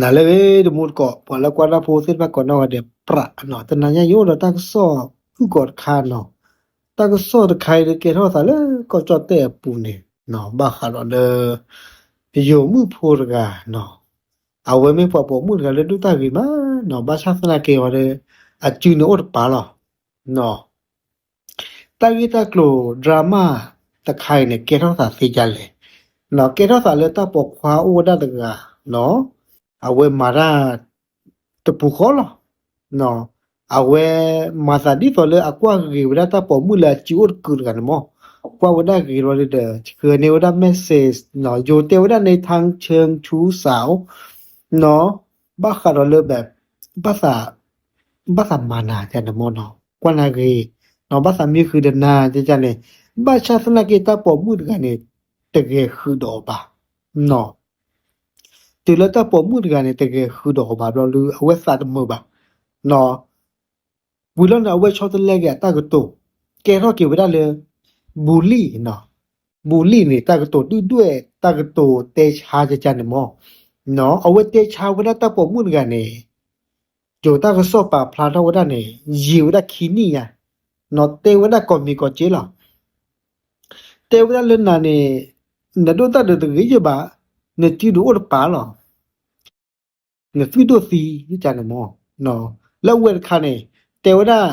နၤလၢအဂ့ၤ တမူတကိး ပှၤလၢကွၢ်တၢ်ဖိသ့ၣ်တဖၣ်ကိးနီၢ်ဂၤဒဲး ပြးနီၤ, တနၤညါယအိၣ်ဒီးတၢ်ကစီၣ်ဖုၣ်ကိာ်တခါနီၤ, တၢ်ကစီၣ်တခါအံၤလၢကဲထီၣ်သးလၢကီၢ်ကၠီၣ်တဲၣ်အပူၤန့ၣ်နီၤ, ဘၣ်ဃးဒီးလၢ ယိၤမုၣ်ဖိတဂၤနီၤ, အဝဲမ့ၢ်ပှၤပိာ်မုၣ်တဂၤလၢဒိၣ်တၢ်ဂ့ၤမးနီၤ, ဘၣ်ဆၣ်သနာ်က့အီၤဒီး အစုန့ၣ်အိၣ်တပၤလီၤနီၤ. တၢ်ဂ့ၢ်တၢ်ကျိၤ drama တခါအံၤန့ၣ် ကဲထီၣ်သးသ့ဒ်လဲၣ်နီၤ, ကဲထီၣ်သးလၢတၢ်ပိာ်ခွါအိၣ်ဝဲဒၣ်တဂၤနီၤ, အဝဲမၤတၢ်တပူၤဃီလီၤ. အဝဲမၤသးဒ်သိးလၢအကွၢ်ဂ့ၤဝဲဒၣ်တၢ်ပိာ်မုၣ်လၢအစုအိၣ်တကုာ်တဂၤန့ၣ်မး, ကွၢ်ဝဲဒၣ်ဂ့ၤလီၤဒီး ဆှၢန့ၢ်ဝဲဒၣ် message နီၤ, ယိၤတဲဝဲဒၣ်န့ၣ် ထၢဆၢဆူစးအိၣ်နီၤ, ဘၣ်ဃးဒီးလၢ ဘၣ်သး ဘၣ်သးမၤနၤန့ၣ်မးနီၤ, ကွၢ်နၤဂ့ၤနီၤ, ဘၣ်သးမံဃုာ်ဒီးနၤန့ၣ်, ဘၣ်ဆၣ်သနာ်က့တၢ်ပိာ်မုၣ်တဂၤန့ၣ် တဂဲၤဃုာ်ဒီးအီၤဘၣ်နီၤ, တုၤလၢတၢ်ပိာ်မုၣ်တဂၤန့ၣ် တဂဲၤဃုာ်ဒီးအီၤဘၣ်ဘျီဒီး အဝဲသးတမုာ်ဘၣ်နီၤ, ဝံၤလီၤန့ၣ် အဝဲဆီတလဲက့ၤအတၢ်ကတိၤ, ကဲထီၣ်က့ၤဝဲဒၣ်လၢ bully နီၤ, bully န့ၣ် တၢ်ကတိၤဒုၣ်ဒွဲၣ် တၢ်ကတိၤတဲဆါကကန့ၣ်မး, အဝဲတဲဆါဝဲဒၣ်တၢ်ပိာ်မုၣ်တဂၤန့ၣ် ယိၤတၢ်ကစီၣ်ပာ်ဖျါထီၣ်ဝဲဒၣ်န့ၣ် ယံာ်ဝဲဒၣ်ခံနံၣ်ညါနီၤ, တဲဝဲဒၣ်ကိးမံၤကိးက့လီၤ, တဲဝဲဒၣ်လၢနၤန့ၣ် နဒိၣ်တၢ်ဒီးတဂ့ၤယဘၣ်, နစုဒုးအိၣ်တပၤလီၤ, နသွံၣ်ဒိၣ်သံန့ၣ်မး, လၢအဝဲတခါန့ၣ် တဲဝဲဒၣ်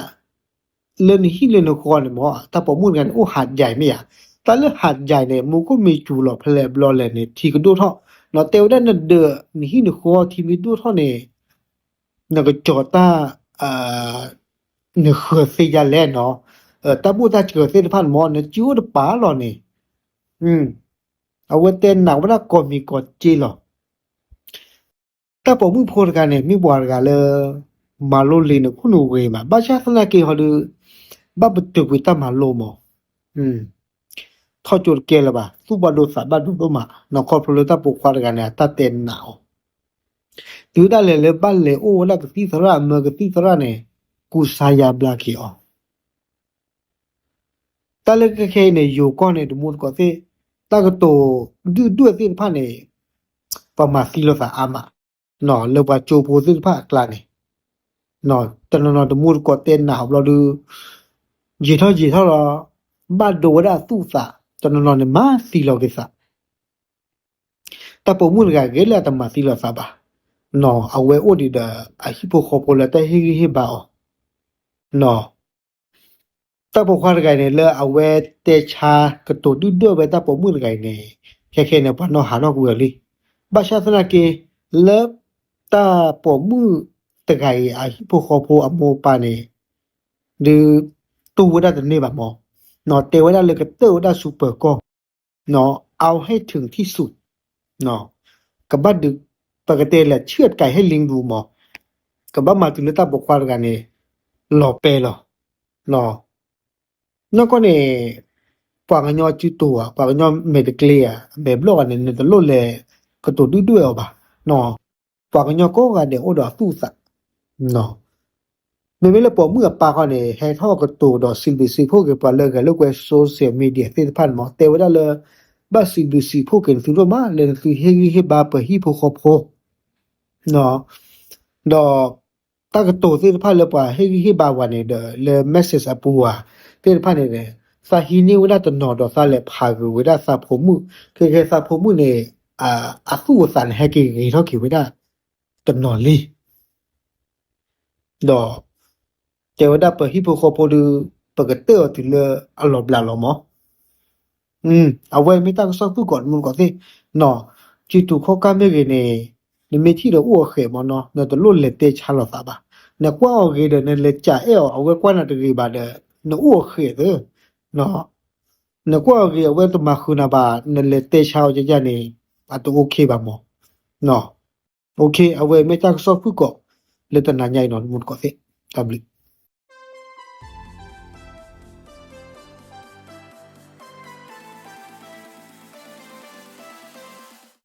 လၢနဟံၣ်လၢနဃီန့ၣ်မး တၢ်ပိာ်မုၣ်တဂၤန့ၣ် အိၣ်ဟးယဲၤမ့ၢ်ဧါ, တၢ်လၢဟးယဲၤန့ၣ် မူခိၣ်မ့ၢ်စူၤလီၤဖဲလဲၣ်ဘျီလဲၣ်န့ၣ် ထံကဒိၣ်ထီၣ်, တဲဝဲဒၣ်နဒၢး နဟံၣ်နဃီထံမ့ၢ်ဒိၣ်ထီၣ်န့ၣ် နကကၠီၤတၢ် နဃၢၤသ့ဒ်လဲၣ်နီၤ, တၢ်ဘိၣ်တၢ်စှၤသ့ၣ်တဖၣ်န့ၣ်မး နစုအိၣ်တပၤလီၤန့ၣ်, အဝဲတဲနာ်ဝဲဒၣ်ကိးမံၤကိးက့လီၤ. တၢ်ပိာ်မုၣ်ဖိတဂၤန့ၣ် မ့ၢ်ပှၤတဂၤလၢ မၤလိလံာ်န့ၣ် ခိၣ်နူာ်ဂ့ၤမး, ဘၣ်ဆၣ်သနာ်က့ဟီဒီး ဘၣ်ပတုာ်ကွံာ်တၢ်မၤလိမး, ထီၣ်ကၠိတကဲလၢၤဘၣ်, သူၣ်ဘၣ်ဒိသးဘၣ်ဒိဒိၣ်မးနီၤ, ခီဖျိလၢတၢ်ပိာ်ခွါတဂၤန့ၣ် အတၢ်တဲနာ်အီၤ, တုၤဒၣ်လဲာ်လၢဘၣ်လဲၤအိၣ်ဝဲဒၣ်ကသံၣ်သရၣ် အမၢကသံၣ်သရၣ်န့ၣ် ကူစါယါဘျါက့ၤအီၤ တၢ်လၢခဲခဲအံၤန့ၣ် ယိၤကီၢ်န့ၣ် တမူတကိးသ့ၣ်, တၢ်ကတိၤဒုၣ်ဒွဲၣ်သ့ၣ်တဖၣ်န့ၣ် ပှၤမၤသံလိာ်သးအါမး, လၢပှၤကၠိဖိသ့ၣ်တဖၣ်အကျါန့ၣ်, တနီၤနီၤတမူတကိးတဲနာ်အီၤဘျီဒီး ယံာ်ထီၣ်ယံာ်ထီၣ်လီၤ, ဘၣ်ဒိဝဲဒၣ်အသူၣ်အသး, တနီၤနီၤန့ၣ် မၤသံလီၤက့ၤသး တၢ်ပိာ်မုၣ်တဂၤဂ့ၤလၢအတမၤသံလိာ်သးဘၣ်, အဝဲအိၣ်ဒံးဒီးအဟံၣ်ဖိဃီဖိလၢတၢ်ဟ့ၣ်ဂံၢ်ဟ့ၣ်ဘါအီၤ, တၢ်ပိာ်ခွါတဂၤအံၤန့ၣ် လၢအဝဲတဲဆါကတိၤဒုၣ်ဒွဲၣ်ဝဲတၢ်ပိာ်မုၣ်တဂၤအံၤန့ၣ် ခဲခဲန့ၣ် ပှၤနီၢ်ဟးထီၣ်ကွံာ်အီၤလံ, ဘၣ်ဆၣ်သနာ်က့ လၢတၢ်ပိာ်မုၣ်တဂၤအံၤ အဟံၣ်ဖိဃီဖိအမိၢ်အပၢ်န့ၣ် ဒုးတူၢ်ဝဲဒၣ်တန့ၢ်ဘၣ်မး, တဲဝဲဒၣ်လၢကတၢၢ်ဝဲဒၣ်ဆူပၢၤကီၢ် เอาให้ถึงที่สุด, ကဘၣ်ဒုး ပကတဲလဲၣ် เฉื่อยไก่ให้ลิงดูမး, ကဘၣ်မၤတုၤလၢတၢ်ပိာ်ခွါတဂၤန့ၣ် လီၤပဲလီၤ, နီၢ်ကီၢ်န့ၣ် ပှၤကညီစုတူာ်ဧါ ပှၤကညီမဲာ်တကျ့ဧါ မဲာ်ဘျီၣ်ဂၤန့ၣ် နတလိၣ်လဲၤကတိၤဒုၣ်ဒွဲၣ်အီၤဘၣ်, ပှၤကညီကိးဂၤဒဲးအိၣ်ဒီးအသူၣ်အသး, မ့မ့ၢ်လၢပိာ်မုၣ်အပၢ်ခီန့ၣ် ဟဲထီၣ်ကတိၤဒီးစံးဘျုးစံးဖှိၣ်က့ၤပှၤလၢဂဲၤလိာ်ကွဲ social media သ့ၣ်တဖၣ်န့ၣ်မး တဲဝဲဒၣ်လၢ ဘၣ်စံးဘျုးစံးဖှိၣ်က့ၤနသုဒိၣ်မး လၢနသုဟ့ၣ်ဂံၢ်ဟ့ၣ်ဘါပှၤဟံၣ်ဖိဃီဖိ ဒီးတၢ်ကတိၤသ့ၣ်တဖၣ်လၢပှၤဟ့ၣ်ဂံၢ်ဟ့ၣ်ဘါပှၤန့ၣ် ဒီးလၢ message အပူၤဧါ သ့ၣ်တဖၣ်န့ၣ် သးဟံးန့ၢ်ဝဲဒၣ်တနီၤဒီးသးလဲၤဖးဂုာ်ဝဲဒၣ်သးဖိမုၣ် ခဲခဲသးဖိမုၣ်န့ၣ် အသူၣ်အသးန့ၣ် ဟဲက့ၤဂ့ၤထီၣ်က့ၤဝဲဒၣ်တနီၤလံ ဒီး တဲဝဲဒၣ်ပဟံၣ်ဖိဃီဖိဒီး ပကတၢၢ်အီၤတုၤလၢအလီၤဘျးလီၤမး အဝဲမ့ၢ်တၢ်ကစီၣ်သူၣ်ကိးတမူတကိးသ့ၣ်နီၤ စုတူာ်ခီၣ်ကၢ်မ့ၢ်ဂ့ၤန့ၣ် နမ့ၢ်ထံၣ်ဒီးအိၣ်အဃဲးမးနီၤ နတလိၣ်လဲၤတဲဆါလိာ်သးဘၣ် နကွၢ်အီၤဂ့ၤဒီးနလဲၤကးအဲၣ်အီၤ အဝဲကွၢ်နၤတဂ့ၤဘၣ်ဒီး နအိၣ်အဃဲးသၢ နကွၢ်အီၤဂ့ၤ အဝဲတမၤဃုာ်နၤဘၣ် နလဲၤတဲဆါအီၤကကန့ၣ် အတ OK ဘၣ်မး OK အဝဲမ့ၢ်တၢ်ကစီၣ်သူၣ်ကိး လၢတနၤညါအံၤနီၤ တမူတကိးသ့ၣ် တၢ်ဘျုး